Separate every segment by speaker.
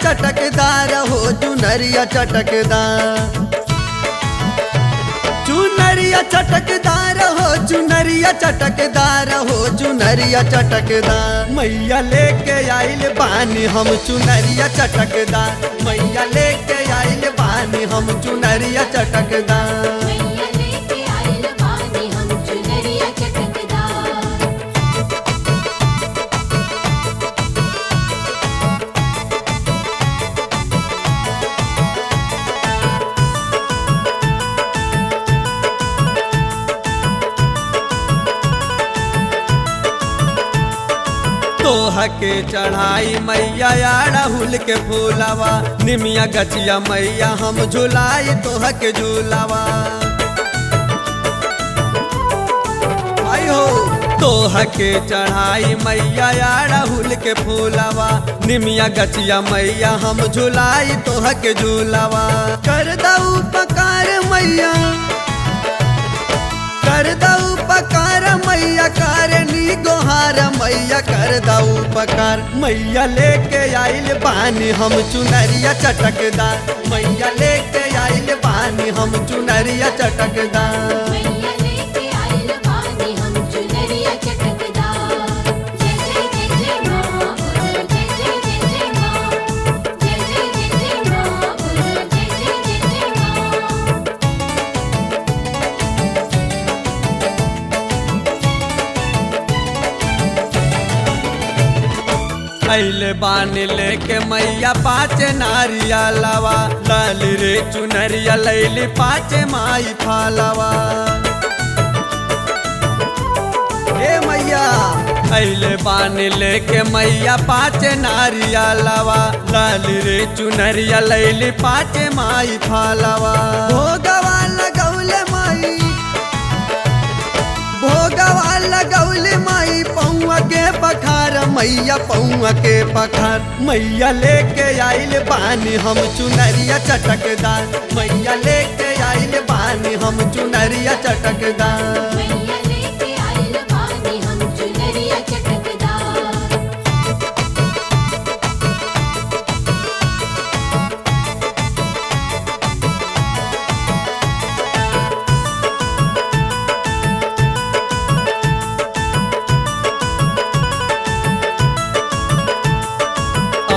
Speaker 1: चटकदार हो चुनरिया चटकदार। चुनरिया चटकदार हो चुनरिया चटकदार हो चुनरिया चटकदार। मैया लेके आइल बानी हम चुनरिया चटकदार। मैया लेके आइल बानी हम चुनरिया चटकदार।
Speaker 2: मैया लेके आइल बानी हम चुनरिया चटकदार।
Speaker 1: तोह के चढ़ाई मैया अड़हुल के फूलावा, निमिया गचिया मैया हम झुलाई तोह के झूलावा। आई हो तोह के चढ़ाई मैया अड़हुल के फूलावा, निमिया गचिया मैया हम झुलाई तोह के झूलावा। कर दऊ पकार मैया, कर दऊ पकार मैया, करनी गोहार मैया, कर दऊ पकार। मैया लेके आइल बानी हम चुनरिया चटकदार। मैया लेके आइल बानी हम चुनरिया चटकदार।
Speaker 2: मैया लेके आइल बानी हम चुनरिया चटकदार। जय जय जय जय माँ बोलो जय जय जय जय माँ, जय जय जय जय माँ बोलो जय जय जय जय माँ।
Speaker 1: अइले बानी लेके मैया पाँच नारिया लावा, लाल रे चुनरिया लैली पाँच माई फालावा। हे मैया अइले बानी लेके मैया पाँच नारिया लावा, लाल रे चुनरिया लैली पाँच माई फालावा। भोगवा लगौले माई, भोगवा लगौले माई पौआ के पखार मैया पौआ के पखार। मैया लेके आइल बानी हम चुनरिया चटकदार। मैया लेके आइल बानी हम चुनरिया चटकदार।
Speaker 2: मैया लेके आइल बानी हम चुनरिया चटकदार।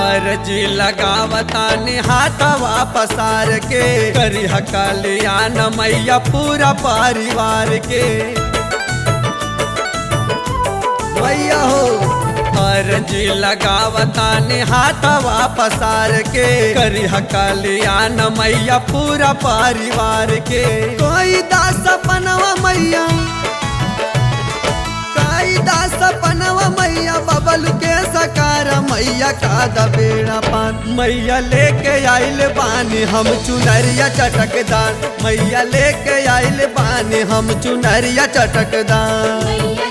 Speaker 1: अर्जी लगावतानी हाथवा पसार के, करिह कल्याण मैया पूरा परिवार के। मैया हो अर्जी लगावतानी हाथवा पसार के, करिह कल्याण मैया पूरा परिवार के। कोई दास बनवा मैया, काई दास बनवा मैया, बबल के सकार मैया का दबेड़ा पान। मैया लेके आइल बानी हम चुनरिया चटकदार। मैया लेके आइल बानी हम चुनरिया चटकदार।
Speaker 2: मैया